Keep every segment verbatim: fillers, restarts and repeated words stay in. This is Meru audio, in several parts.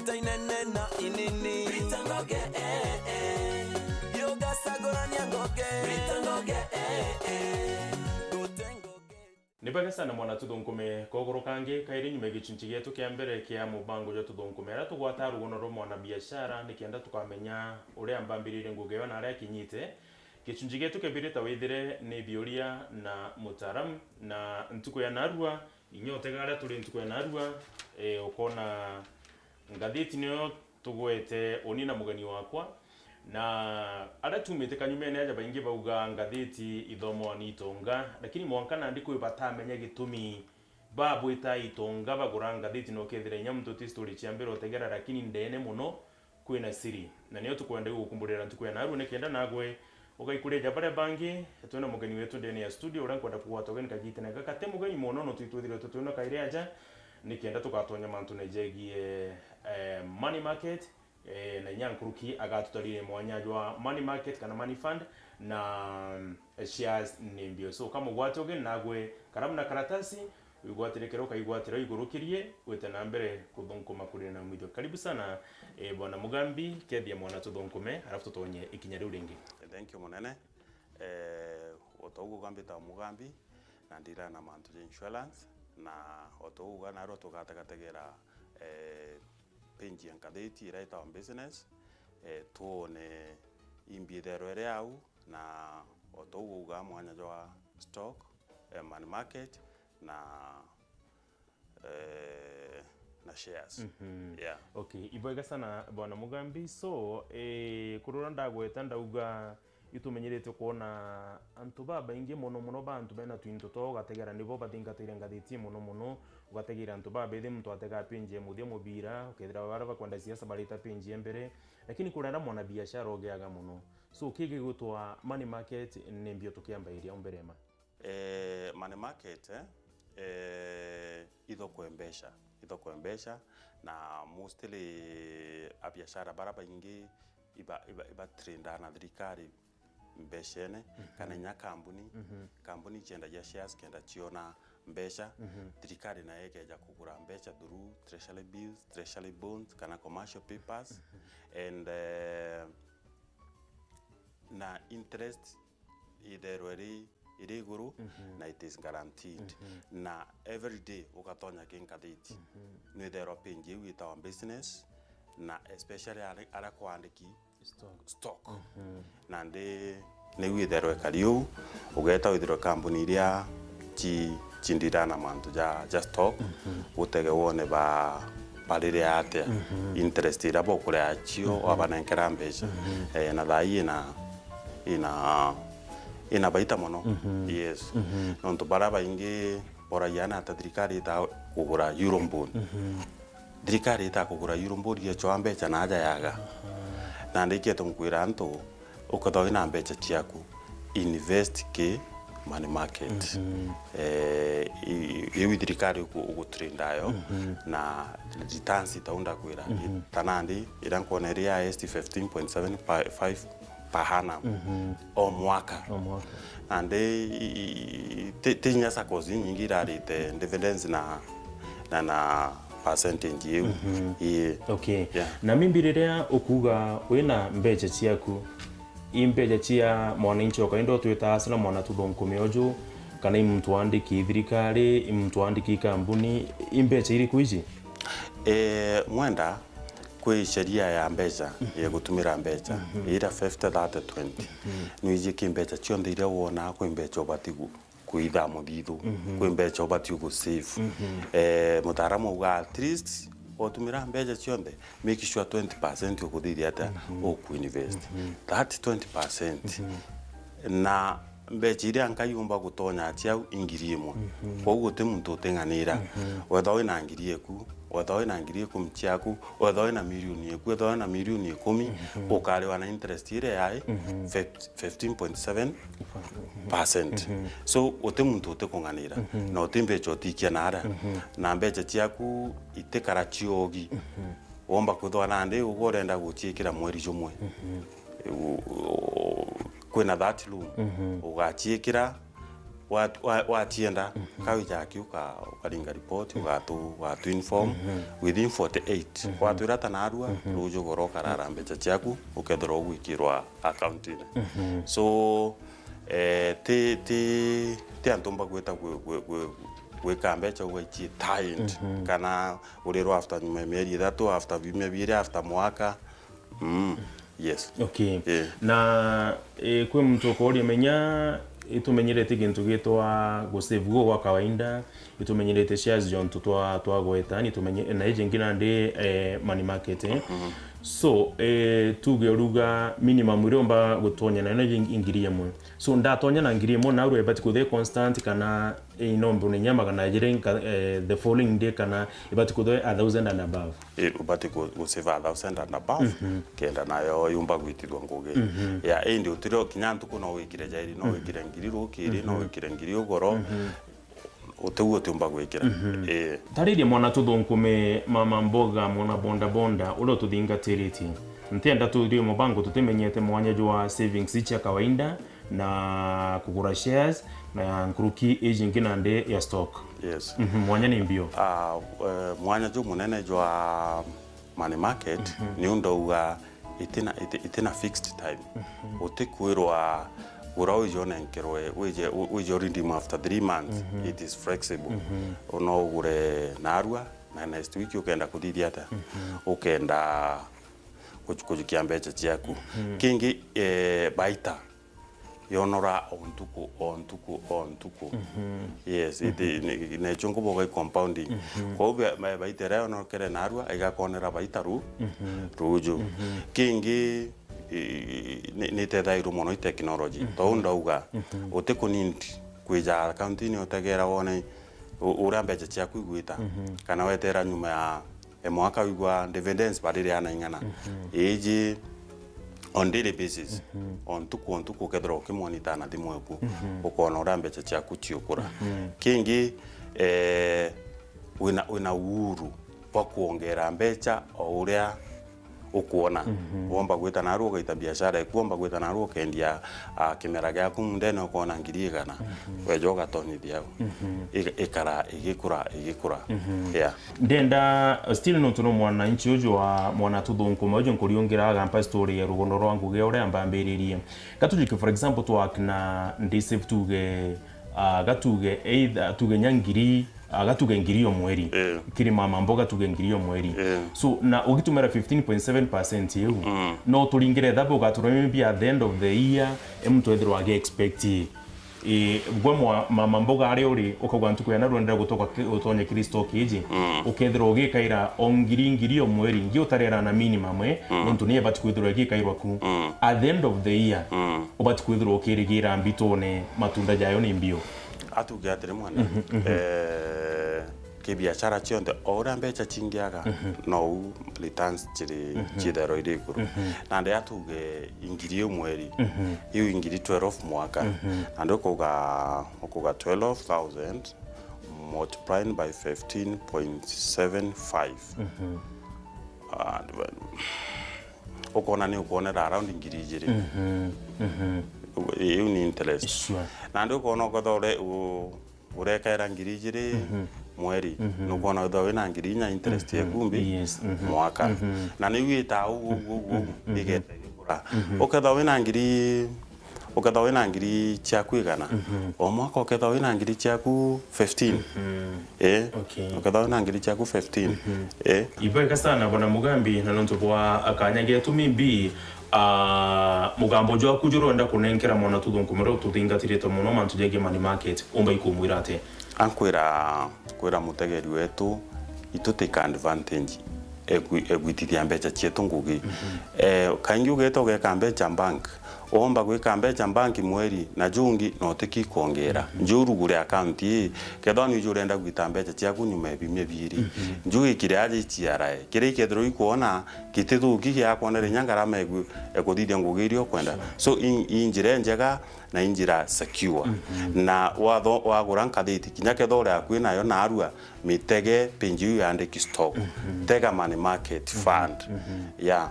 Rita inene na inini. Rita ngoge, eh, eh. Biugacagurania ngoge. Rita ngoge, eh, eh. Rute ngoge. Ni bwega sana mwana tuthunkume kogoro kangi kairi nyuma ya gicunci gietu kia mbere kia mubango jwa tuthunkume, aria tugwata rugono rwa mwana biashara, nikenda tukamenya uria ambambiririe ngugi iyo na aria akinyite. Gicunci gietu kia biri ta withire ni biuria na mutaaramu, na ntuku ya narua, inya utega aria turi ntuku ya narua, eh, ukona ngathiti niyo tugwete uni na mugeni wakwa, na aria tumite kanyumene aja baingi bauga ngathiti ithomwa ni itonga, lakini mwanka nandi kwi batamenya gitumi babwita itonga bagura ngathiti, na ukethira inya muntu ti story cia mbere utegera, lakini ndene muno kwina siri. Na niyo tukwenda gukumburira ntuku ya narua, nikenda nagwe ugaikuria ja baria bangi. Twina mugeni wetu ndene ya studio uria nkwenda kugwata ugeni kagitene gaka. Ti mugeni mono, no twitwithirwe tutwina kairi aja, nikenda tugatonya mantune jegie, eh, money market, eh, na inya nkuruki agatutariria mwanya jwa money market kana money fund na, mm, shares ni mbio. So, kamugwate ugeni nagwe karamu na karatasi, wigwatire kiro ukaigwatira uigurukirie, wite na mbere kuthunkuma kuri na umithio. Karibu sana, eh, Bwana Mugambi, kethia mwana tuthunkume, alafu tutonye ikinya riu ringi. Thank you munene. Eh, o ta uguo uga mbitawa Mugambi, na ndira na mantu ja insurance, na o ta uguo uga narua tugatagategera, eh, page ya ngathiti iria itawa business, eh, twone imbi itherwe iri au, na o ta uguo uga mwanya jwa stock, eh, money market, na, eh, na shares. Mhm. Yeah. Okay, ibwega sana Bwana Mugambi. So, eh, kurora ndagweta ndauga itumenyerete kwona antu babaingi mono mono ba antu bena twinto twao ugategera nibo bathingatire ngathiti mono mono, ugategera antu babethi muntu atega page ya muthia mubira, ukethira baria bakwenda siasa barita page ya mbere, lakini kurera mwana biashara ugeaga mono. So, kigi gutwa money market ni mbio tukiambairia umbere ma? Eh, money market, eh, eh, ithoko ya mbeca, ithoko ya mbeca, na mostly abiashara bara baingi iba, iba, iba trenda na thirikari mbecene, mhm, kana inya kambuni, mhm, kambuni ciendagia shares kenda ciona mbeca, mhm, thirikari nayo ikeja kugura mbeca through treasury bills, treasury bonds, kana commercial papers, mhm, and, eh, na interest itherwe iri, iri iguru, mhm, na it is guaranteed. Mhm. Na every day ugatonya ki ngathiti, mhm, nwitherwa page iu itawa business, na especially aria, aria kwandiki stock. Stock. Mhm. Nandi niu itherwe kari uu, ugeta withirwe kambuni iria ci, cindira na mantu ja, ja stock, mhm, utege wone ba, barire atia, mhm, interest iria bokurea cio, mhm, wabanenkera mbeca. Mhm. Eh, na thaa ii ina, ina, ina baita mono. Mhm. Yes. Mhm. Nontu baria baingi boragia ni ata thirikari ita kugura Eurobond. Mhm. Thirikari ita kugura Eurobond yecwa mbeca na aja yaga. Aha. Nandi ikio tunkwira antu, ukethwa wina mbeca ciaku, invest ki money market. Mhm. Eh, i-, iu thirikari ugu-, ugutrenda yo, mhm, na returns itau ndakwira. Mhm. Ta nandi, iria nkwona iri highest fifteen point seven five per annum, mhm, o mwaka. O mwaka. Nandi i-, i-, ti, ti inya saccos inyingi irarite dividends na, na, na percentage iu. Mhm. Ii. Okay. Yeah. Na maybe riria ukuga wina mbeca ciaku, i mbeca cia mwananchi o kawaida utwita hustler, mwana tuthunkume uju, kana i muntu wandiki thirikari, i muntu wandiki kambuni, i mbeca iriku iji? Eh, mwenda, kwi sheria ya mbeca, mhm, ya gutumira mbeca, mhm, ira fifty thirty twenty. Mhm. Nwiji ki mbeca cionthe iria wona kwi mbeca ubati gu-, kuitha muthithu, mhm, kwi mbeca ubati gu save. Mhm. Eh, mutaaramu auga at least utumira mbeca cionthe, make sure twenty percent ukuthithia atia, mhm, ukuinvest. Mhm. That twenty percent, mhm, na mbeca iria Ngai umba gutonya ciau i ngiri imwe. Mhm. Kwou guti muntu uting'anira. Mhm. Wethwa wina ngiri eku, wethwa wina ngiri ikumi ciaku, wethwa wina milioni eku, wethwa wina milioni ikumi, mhm, ukariwa na interest iria yai, mhm, fif-, fifteen point seven percent. Mhm. So, uti muntu utikung'anira, mhm, na uti mbeca utikia naria. Mhm. Na mbeca ciaku itikara ciogi. Mhm. Womba kwithwa nandi ugwe urenda guciikira mweri jumwe. Mhm. U-, u-, kwina that room. Mhm. Ugaciikira, Wa-, wa-, watienda, ka wija aki uka-, ukaringa report, ugatu-, ugatu inform within forty-eight. Watwira ta narua, ruju goro ukarara mbeca ciaku, ukethirwa ugwikirwa account-ini. So, eh, ti, ti, ti antu mbagwita gwi-, gwi-, gwi-, gwika mbeca ugaicie tied, kana urirwa after nyuma ya mieri ithatu, after biumia biiri, after mwaka. Mm. Yes. Okay. Eh. Na, eh, kwi muntu ukoria menya, itumenyerete gintu gitwa gusave go gwa kawaida, itumenyerete shares jontu twa, twagweta, ni tumenye-, na iji ingi nandi, eh, money market, eh. So, eh, tuge uruga minimum iria umba gutonya nayo ni ngiri imwe. So, ndatonya na ngiri imwe, narua ibati kuthia constant kana, eh, no mbone nya magana jiri nka-, eh, the following day, kana ibati kuthia a thousand and above? Eh, ubati ku-, gusave a thousand and above, kenda nayo yumba gwitithua ngugi. Ya, indi utiro kinya ntuku no wikire jairi, no wikire ngiri rukiri, no wikire ngiri ugoro. Utiu utiumba gwikira. Eh. Tariria mwana tuthunkume, mama mboga, mwana bonda bonda, uria ututhingatiritie. Ntienda tuthie mubango tutimenyete mwanya jwa savings cia kawaida, na kugura shares, na nkuruki iji ingi nandi ya stock. Yes. Mhm, mwanya ni mbio. Ah, eh, mwanya jumunene jwa money market, ni undu uga itina, iti-, itina fixed time. Utikwirwa gura wije unenkerwe, wije, wije redeem after three months. It is flexible. No ugure narua, na next week ukenda kuthithia atia? Ukenda kuju-, kujukia mbeca ciaku. Kingi, eh, baita yonora o ntuku, o ntuku, o ntuku. Yes, iti, ni, necho nkuboga i compounding. Kwou ba-, ba-, baita iria yonokere narua, igakonera baita ru-, ruju. Kingi, i-, ni, ni itethairwe mono i technology. Tou ndauga, utiku need kwija account-ini utegera wone u-, uria mbeca ciaku igwita, kana wetera nyuma ya e mwaka wigua dividends barireana ing'ana. Iji on daily basis, o ntuku o ntuku ukethirwa ukimonitor na thimu eku, ukona uria mbeca ciaku ciukura. Kingi, eh, wina, wina uhuru bwa kuongera mbeca o uria ukwona. Womba gwita narua ugaita biashara eku, womba gwita narua ukendia, ah, kimera giaku mundene ukona ngiri igana. Weja ugatonyithia au. Ika-, ikara igikura, igikura. Yeah. Ndenda, still nontu no mwananchi uju wa mwana tuthunkuma uju nkuriungira agampa story ya rugono rwa ngugi uria mbambiririe. Gatujuke, for example, twakina ndi save tuge, ah, gatuge either, tuge nya ngiri, ah, gatuge ngiri o mweri. Eh. Kiri mama mboga tuge ngiri o mweri. Eh. So, na ugitumira fifteen point seven percent iu, no turingire thabu ugatura maybe at the end of the year, e muntu ethirwa agi expect. Eh, gwe mwa-, mama mboga ari uri, ukauga ntuku ya narua ndira gutoka ki-, utonye kiri stock iji, ukethirwa ugikaira o ngiri, ngiri o mweri, ngi utarera na minimum, eh, nontu ni ibati kwithirwa igikairwa ku. At the end of the year, ubati kwithirwa ukirigira mbitune matunda jayo ni mbio. Atuge atiri mwana, eh, ki biashara cionthe, o uria mbeca cingiaga, nou returns ciri, citherwa iri iguru. Nandi atuge ingiri iu mweri, iu ingiri twelve mwaka. Nandi ukuga, ukuga twelve thousand multiplying by fifteen point seven five. And when, ukona ni ukwonera around ngiri ijiri. Iu ni interest. Sure. Nandi ukona ukethira ure-, u-, urekaira ngiri ijiri mweri, nukwona withirwa wina ngiri inya interest eku mbi. Yes. Mwaka. Na niu itaa ugu, ugu, ugu, ugu, igeta igikura. Ukethirwa wina ngiri, ukethirwa wina ngiri ciaku igana, o mwaka ukethirwa wina ngiri ciaku fifteen. Eh? Okay. Ukethirwa wina ngiri ciaku fifteen. Eh? Ibwega sana, Bwana Mugambi, na nontu bwa akanya getu, maybe, ah, mugambo jwaku jurenda kunenkera mwana tuthunkumira ututhingatirite muno mantu jegie money market, umba ikumwira atia? Ankwira, kwira mutegeri wetu, itu take advantage egwi-, egwitithia mbeca cietu ngugi. Eh, kaingi ugeta ugeka mbeca bank, uomba gwika mbeca bank mweri, na jungi no utiki kwongera. Nju urugure account ii, kethwa ni uju urenda gwita mbeca ciaku nyuma ya biumia biiri. Nju wikire aja i C R A, kiria ikethirwa ikwona gitithuki giakwonera inya ngarama egwi-, ekuthithia ngugi iria ukwenda. So, i, i njira injega na injira secure. Na watho-, wagura nkathiti, kinya kethira uri akui nayo, narua mitege page iu yandiki stock. Tega Money Market Fund. Yeah.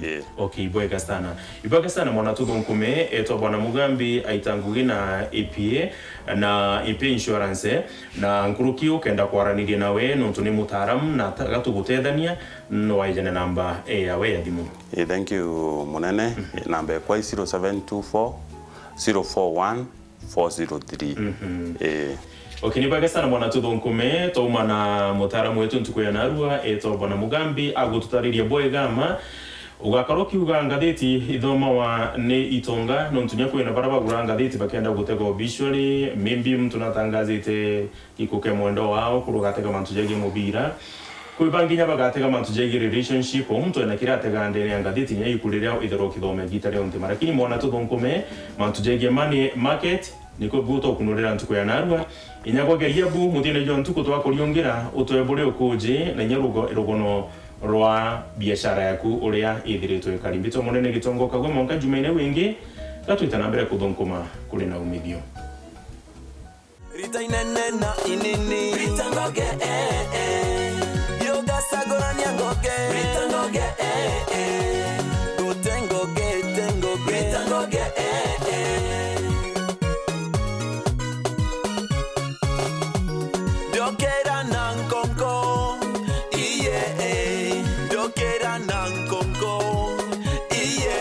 Eh. Okay, ibwega sana. Ibwega sana mwana tuthunkume, etwa Bwana Mugambi aita ngugi na A P A na A P A Insurance, na nkuruki ukenda kwaraniria nawe nontu ni mutaaramu na ta-, agatugutethania, no waijane namba, eh, yawe ya thimu. Eh, thank you munene. Namba ekwa i zero seven two four, zero four one, four zero three. Eh. Okay, ni bwega sana mwana tuthunkume, twauma na mutaaramu wetu ntuku ya narua, etwa Bwana Mugambi, agututariria bwega ma. Ugakara ukiuga ngathiti ithomawa ni itonga, nontu nya kwina bara bagura ngathiti bakenda gutega obituary, maybe muntu natangazite gikuo kia mwendwa wao, kuru gatega mantu jegie mubira. Kwi bangi nya bagatega mantu jegie relationship, o muntu ena kiria atega ndene ya ngathiti, nya iku riria ithirwa ukithoma igita rionthe. Lakini mwana tuthunkume, mantu jegie money market, niko bu tukunurira ntuku ya narua. Inya gwageria bu, muthine jwa ntuku twakuriungira, utwe buri ukuji, na inya rugo-, rugono rwa biashara yaku uria ithiritwe ikari. Mbitwa munene Gitongo Kagwe, mwanka Jumaine wingi, gatwite na mbere kuthunkuma kuri na umithio. Rita inene na inini. Rita ngoge, eh, eh. Yogacagurania ngoge. Rita ngoge, eh, eh. Gute ngoge, te ngoge. Rita ngoge, eh, eh. Ndiokera na nkonko. Iye, eh. Ndiokera na nkonko. Iye,